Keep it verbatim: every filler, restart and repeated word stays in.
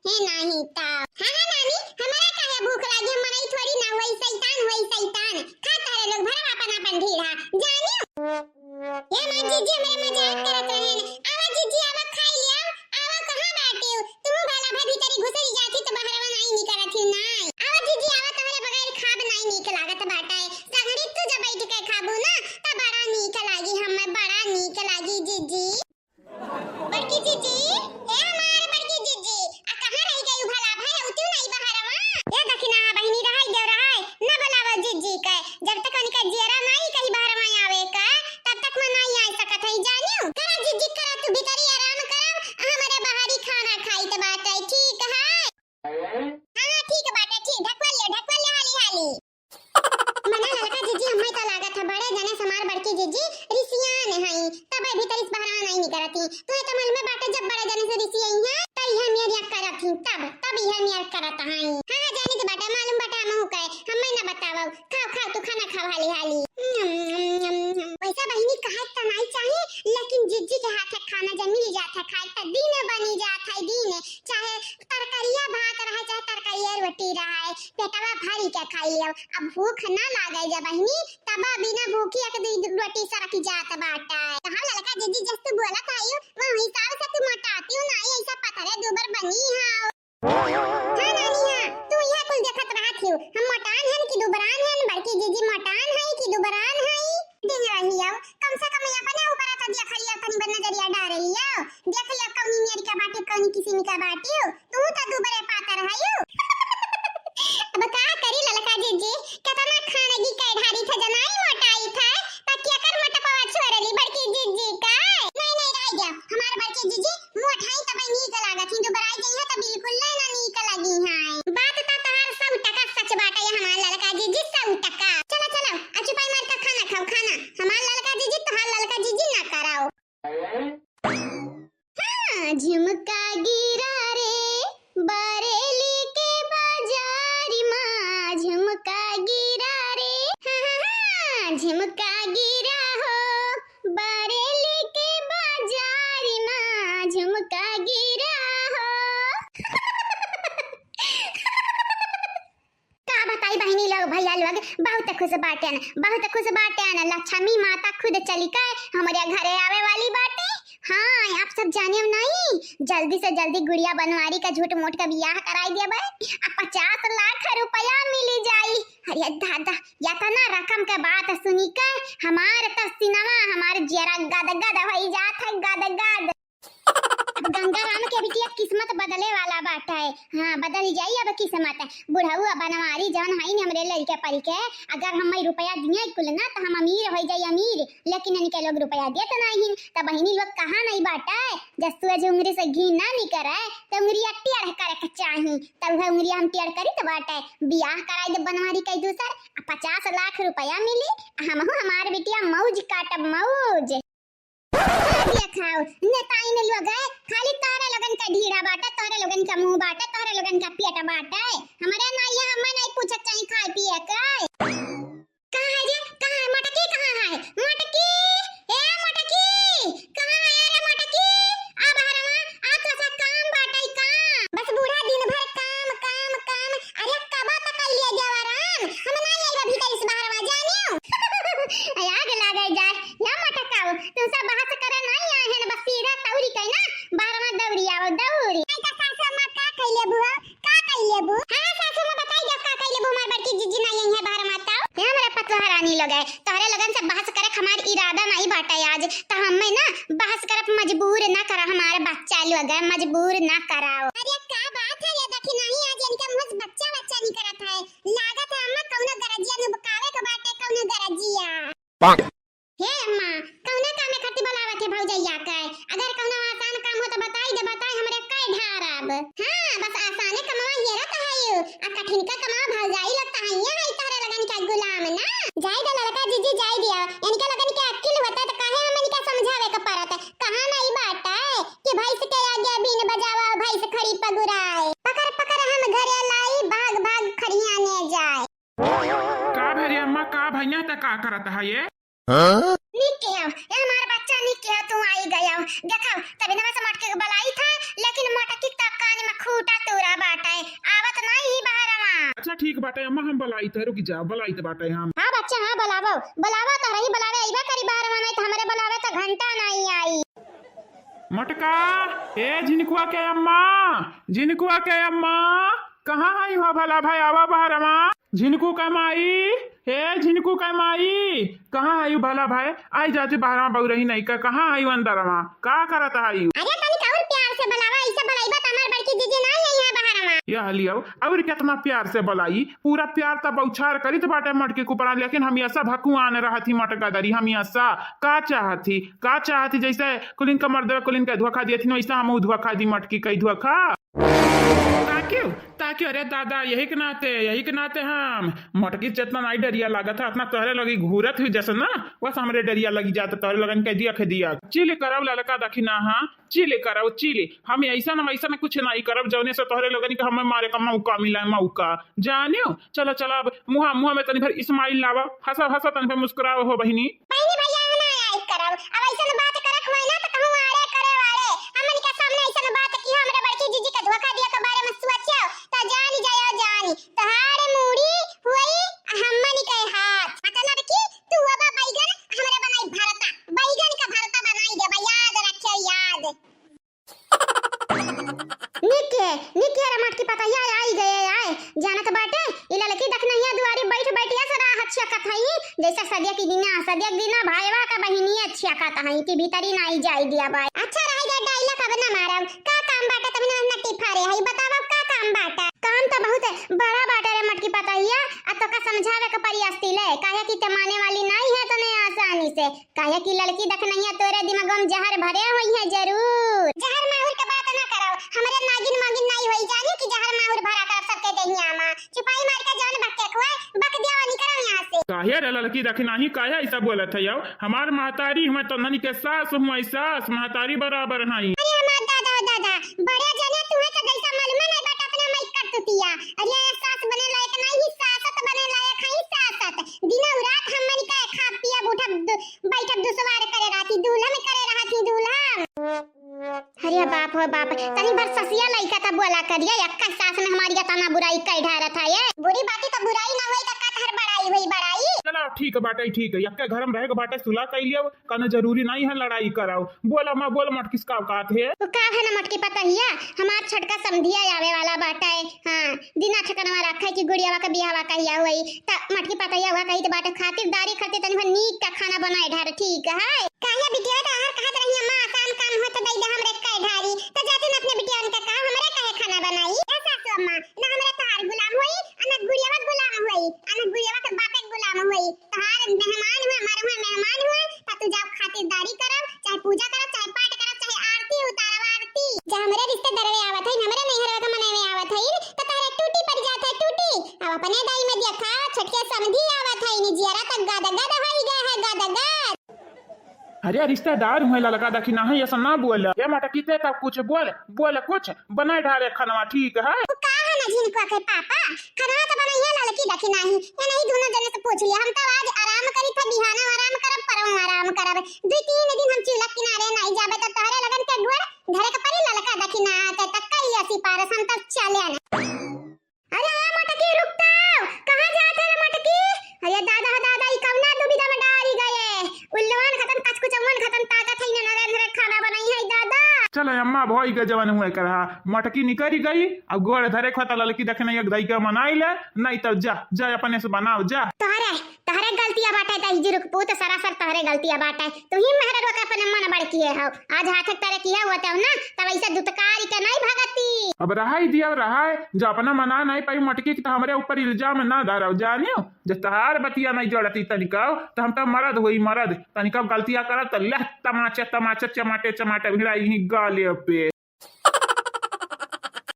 हे नाही त। हाँ, हाँ, नानी, हमरा काहे भूख लागी? हम मनई थोड़ी ना होई, शैतान होई, शैतान। खा तारे लोग, भरवा अपन, अपन ढीढ़ा। जानियो? ए माँ, जीजी हमरे मजाक करत रहेन। आवा जीजी, आवा, खाई लियाव। आवा, कहाँ बाटिउ? तुहू भला भर भीतरी घुसरी जाती त बहरवा नाई निकरत ही नाई। आवा जीजी, आवा, तोहरे बगैर खाब नाई नीक लागत बाटे। संगड़ी तू जब बैठ के खाबू ना, त बड़ा नीक लागी, हमें बड़ा नीक लागी जीजी। बड़की जीजी, ए हमार बड़की जीजी, आ कहाँ रहि गइउ भला? भय होतिउ नाई बहरवा? ए दखिना बहिनी, रहै देउ, रहै, ना बुलावा जीजी के। जब तक उनका जियरा नाई कही बहरवा आवे के, तब तक मैं नाई आ सकत हई, जानिउ? करा जीजी, करा, तू भीतरी आराम करा, हमरे बहरी खाना खाइत बाटे, ठीक है? हाँ, हाँ, ठीक बाटे, ठीक, ढकवा ले, ढकवा ले हाली हाली। मना ललका जीजी, हम्मे त लागत है बड़े जने से हमार बड़की जीजी रिसियान हई, तबे भीतरी से बहरवा नाई निकरती। तोहे त मालूमे बाटे, जब बड़े जने से रिसियाई है, त इहे मेरिया करत ही, तब, तब इहे मेर करत हई। हाँ, हाँ, जानित बाटे, मालूम बाटे, हमहू कहे, हम्मे ना बतावो। खाओ, खाओ, तू खाना खाओ हाली हाली। वैसा बहिनी, कहे त नाई चाही, लेकिन जीजी के हाथ के खाना जब मिल जात है खाए, त दिन बनी जात है, दिन। चाहे तरकरिया भात रहे, चाहे तरकरिया रोटी रहे, पेटवा भरी के खाई लियो। अब भूख ना लागे जब बहिनी, तब बिना भूखी एक दू रोटी सरक जात बाटे। कहाँ ललका जीजी, जस तू बोलत हइउ, वही हिसाब से तू मोटातिउ नाई, ऐसा पतरे दुबर बनी हउ। हाँ नानी, हाँ, तू इहे कुल देखत रहत हिउ, हम मोटान हन कि दुबरान हन, बड़की जीजी मोटान हई कि दुबरान हई? दिन रहियो, कम से कम अपने ऊपर त देख लियो, तनी बर नजरिया डार लियो, देख लियो कौनी मेर के बाटी, कौनी किसिम के बाटी हो, तू त दुबरे पातर हइउ। अब का करी ललका जीजी, केतना खानगी के ढारी थे जनाई मोटाई थे, त केकर मोटपवा छोड़ली बड़की जीजी का? नहीं, नहीं, रह गया, हमार बड़की जीजी मोटाई तब नीक लागत ही, दुबराई गई है त बिल्कुल ले ना नीक लगी है। बात त तोहार सौ टका सच बाटे, ये हमार ललका जीजी, सौ टका। चलो, चलो, आ चुपाई मार के खाना खाओ, खाना। हमार ललका जीजी, तोहार ललका जीजी ना कराओ। हाँ, झुमका गिरा रे बरेली के बाजार मा, झुमका गिरा रे, हाँ, हाँ, हाँ, झुमका गिरा हो, बरेली के बाजार मा, झुमका गिरा हो। का बताई बहिनी लोग, भैया लोग, बहुत खुश बाटेन, बहुत खुश बाटेन। लक्ष्मी माता खुद चली के हमरे घरे आवे वाली बाटे। हाँ, आप सब जाने नहीं, जल्दी से जल्दी गुड़िया बनवारी का झूठ मूठ का बियाह कराई देबे, आ पचास लाख रुपया मिली जाई। अरे दादा, यतना रकम के बात सुनी के हमार तो सिनवा, हमार जियरा गद गद होई जात है, गद गद। अब गंगा राम के बिटिया किस्मत बदले वाला बाटे। हाँ, बदल जाई अब किस्मत। बुढ़ऊ बनवारी जौन हईन हमरे लइके परी के, अगर हम रुपया दिए कुल ना, त हम अमीर होइ जाई, अमीर। लेकिन इनके लोग रुपया देत नाहीं, त बहिनी लोग कहाँ नहीं बाटे। जस्तुआ जे उंगरी से घी ना निकरे, त उंगरिया टेढ़ करे के चाही। त उहे उंगरिया हम टेढ़ करी त बाटे, बियाह कराई दे बनवारी के दूसर, आ पचास लाख रुपया मिली, आ हमहू हमार बिटिया मौज काटब, मौज। देखा, नेताइन लोग है, खाली तोहरे लोगन का ढीढ़ा बाटे, तोहरे लोगन का मुंह बाटे, तोहरे लोगन का पेट बाटे। हमरे ना, ये हमें नहीं पूछत चाही खाए पिए के। कहाँ है रे? कहाँ है? मोटकी कहाँ है? मोटकी! ए मोटकी! कहाँ है रे मोटकी? आ बहरवा, आ तो सा काम बाटे काम। बस बूढ़ा दिन भर काम, काम, काम। अरे कबा तक अइले देवरान? हम ना आइबा भीतर इस बहरवा जानियो। आग लागे जाए। या मटकाओ, तुमसे बहस करे नहीं आए हैं, बस सीधा तौरी के ना, बारवा दौरी आओ, दौरी। आई तो सासू अम्मा का कइले बुआ, का कइले बु? हाँ, सासू अम्मा बताई दो का कइले बु, हमार बड़की जीजी ना यही है बारवा ताऊ। हे हमरे पतोह रानी लोग है, तोहरे लोगन से बहस करे के हमार इरादा नहीं बाटे आज, तो हमें ना बहस करब मजबूर ना करा, हमार बच्चा लोग है, मजबूर ना कराओ। अरे का बात है, ये देखी नहीं आज इनका मुँह से बच्चा बच्चा नहीं करत है, लागत है अम्मा कौनो गरजिया नु बकावे के बाटे, कौनो गरजिया। हे अम्मा, कौने कामे खातिर बुलावत है भौजैया के? अगर कौनो आसान काम हो तो बताई दे, बताई हमरे कई ढारब। हाँ, बस आसाने कमवा हेरत है यू, आ कठिन का कमवा भौजाई लोग तहैया है तहरे लगन के गुलाम ना। जाई दे ललका जीजी, जाई दिया। इनके लगन के अक्ल होता तो काहे हम इनका समझावे के पड़त? कहाँ नहीं बात है कि भैंस के आगे बीन बजावा, भैंस खड़ी पगुराए। पकड़ पकड़ हम घरे लाई, भाग भाग खरियाने जाए। का भैया अम्मा, का भैया त का करत है ये? हाँ? निक किया, ए हमार बच्चा निक किया, तू आई गया। देखा, तभी नवा से मटकी के बलाई था, लेकिन मटकी तब कान में खूटा ठीक बाटे अम्मा, हम बोलाइत है, रुकि जाओ, बोलाइत बाटे हम। हाँ बच्चा, हाँ बोलावो, बोलावो, तोहरे ही बोलावे अइबा करी बहरवा, नाहीं त हमरे बोलावे त घंटा नाहीं आई। मटका, ए झिनकुआ के अम्मा, झिनकुआ के अम्मा, कहाँ हइउ भला भाई, आवा बहरवा। झिनकू के माई, ए झिनकू के माई, कहाँ हइउ भला भाई? आई जाती बहरवा बउरही नहीं का, कहाँ हइउ अंदरवा? का करत हइउ? अरे तनिक अउर प्यार से बोलावा, अइसे बोलाइबा त हमार बड़की जीजी नाहीं अइहैं बहरवा। यह लियो, अउर केतना प्यार से बोलाई, पूरा प्यार त बौछार करित बाटे मटकी कुपरा, लेकिन हमेसा भकुआन रहत ही मटका दरी, हमेसा। का चाहत ही, का चाहत ही, जइसे कुलिन का मर्दवा कुलिन के धोखा दियत ही, वइसे हमहू धोखा दी मटकी कई धोखा। ताकियो, ताकियो, अरे दादा, यही के नाते, यही के नाते हम मटकी जेतना नाहीं डरिया लागत है, अतना तोहरे लगी घूरत ही जइसे ना, बस हमरे डरिया लगी जात, तोहरे लगन के दिया खे दिया। चिल करब ललका दखिना, हाँ, चिल करब, चिल। हम अइसन, हम अइसन कुछ नाहीं करब, जउने से तोहरे लगन के हमें मारे का मौका मिला, मौका। जानियो, चला, चला, अब मुहा, मुहा में तनी भर smile लावा, हंसा, हंसा, तनी भर मुस्कुरावा हो बहिनी। बहिनी भइया, हम ना आइब करब। अब अइसन बात करत होई ना, त कहूँ आड़े करे वाले। हमनी के सामने अइसन बात कि हमरे बड़की जीजी के धोखा दिया के बारे में सोचो, त जानी जायो जानी। तोहार मूड़ी होई, हमनी के हाथ। मतलब कि तू होबा बैगन, हमरे बनाई भरता। बैगन का भरता बनाई देबा, याद रखियो, याद। निक है, निक है रे मटकी पतैया, आई गए, आए। जानत बाटे, ई ललकी दखिनहिया दुआरी बैठ बैठ ऐसे राह छेकत हई, जइसे सदिया की दिना, सदिया की दिना भाईवा का बहिनिया छेकत हई कि भीतरी नाहीं जाई दिया बाई। अच्छा रह गया dialogue, अब ना मारब। का काम बाटे तभी ना, ना टिफा रे हई, बतावा का काम बाटे? काम त बहुत है, बड़ा बाटे रे मटकी पतैया, आ तोका समझावे के परी अस्ती ले, काहे कि ते माने वाली नाहीं है तने आसानी से। काहे कि ललकी दखिनहिया तोरे दिमागवा में जहर भरे होइहैं जरूर। जहर माहुर के बात ना करव, हमरे नागिन मागिन नाहीं होई जानी कि जहर माहुर भरा करब सबके देहिया मा। चुपाई मार के जौन बक के खुआए, बक दिया और निकरव यहाँ से। काहे रे ललकी दखिनही, काहे अइसा बोलत है यार? हमार महतारी हुए, तोहनी के सास हुए, सास महतारी बराबर हई। अरे हमार दादा, ओ दादा, बड़े जने तुहे तो जइसा मालूम नाहीं बाटे अपने माई करतुतिया। अरे सास बने लायक नाहीं, सासत बने लायक हई, सासत। दिनौ रात हमनी का खा पियब, उठब, दु-, बैठब दुसवार करे रहती, दुल्हन करे रहती, दुल्हन। अरे बाप हो बाप, तनी भर ससिया लइका त बोला करिया, एक्का सास में हमारी एतना बुराई कइ ढारत है ये। बुरी बाती त बुराई ना होई त का तहर बड़ाई होई, बड़ाई? चला ठीक बाटे, ठीक है, एक्का घर में रहे के बाटे, सुलह कइ लियो, कौनो जरूरी नाहीं है लड़ाई कराओ। बोला माँ, बोल मटकिस का औकात है? तो का है ना मटकी पतहिया, हमार छोटका समधिया आवे वाला बाटे। हाँ, दिना ठिकानवा रखे कि गुड़ियावा के बियाहवा कहिया होई। त मटकी पतहिया हुआ कही त बाटे खातिरदारी खातिर तनी भर नीक का खाना बनाए ढार, ठीक है? काहे बिटिया, त आहार कहत रही अम्मा, आसान काम हो त दई दे हमरे कहे ढारी। त जाते न अपने बिटिया उनका कहा हमरे कहे खाना बनाई। ए सासू अम्मा, न हमरे तहार गुलाम होई, आ न गुड़ियावा गुलाम होई, आ न गुड़ियावा के बापे गुलाम होई। तोहार मेहमान हुए, हमार हुए मेहमान हुए, त तू जाओ खातिरदारी करब, चाहे पूजा करब, चाहे पाठ करब, चाहे आरती उतारब, आरती। जब हमरे रिश्तेदारवे आवत हईन, हमरे नैहरवा के मनैवे आवत हईन, त तोहरे टूटी पड़ जात है, टूटी। अब अपने दाई में देखा, छोटके समधी आवत हईन, जियरा त गदगद होई गए है, गदगद। अरे रिश्तेदार हुए ललका दखिनही, अइसा ना बोल। ए मटकी ते तब कुछ बोल, बोल कुछ। बनाए ढारे खनवा, ठीक है? उ का है ना झिनकुआ के पापा, खनवा त बनइया ललकी दखिनही। ये नहीं दोनों जने से पूछ लिया, हम तो आज आराम करी थे, बिहाना आराम करब, परवा आराम करब। दुई तीन दिन हम चूल्हा किनारे नहीं जाबे त तोहरे लगन के गोड़ धरे के परी ललका दखिनहा के, त कही असी पारस हम त चले ना। अरे ए मटकी रुक तो, कहाँ जात है रे मटकी? अरे दादा हो दादा, ई कौना दुविधा में डारी गए। उल्लुआन खतन, कचकुचौन खतन, ताकत है ना, नरे नरे खाना बनाई है दादा। चलो अम्मा, भई के जवन हुए करहा, मटकी निकरी गई, अब गोड़ धरे खोता ललकी दखिनही एक दई के मनाई ले, नहीं तो जा, जा अपने से बनाओ, जा। तोहरे, तोहरे गलतिया बाटे, त ई जुरुक पूत सरासर तोहरे गलतिया बाटे। तू ही मेहररुआ के अपने मन बड़ किए हो। आज हाथ तरे किए होते हो ना, तब ऐसे दुतकारी के नहीं भगती। अब रहाई दिया, रहाई, जो अपना मना नहीं पाई मटकी के, तो हमरे ऊपर इल्जाम ना डारो, जानियो। जे तहार बतिया नहीं जोड़ती तनिकाओ, तो हम तो मरद होई मरद। तनिकाओ गलतिया करब, तो ले तमाचे, तमाचे, चमाटे, चमाटे भिड़ाई ही गाले पे।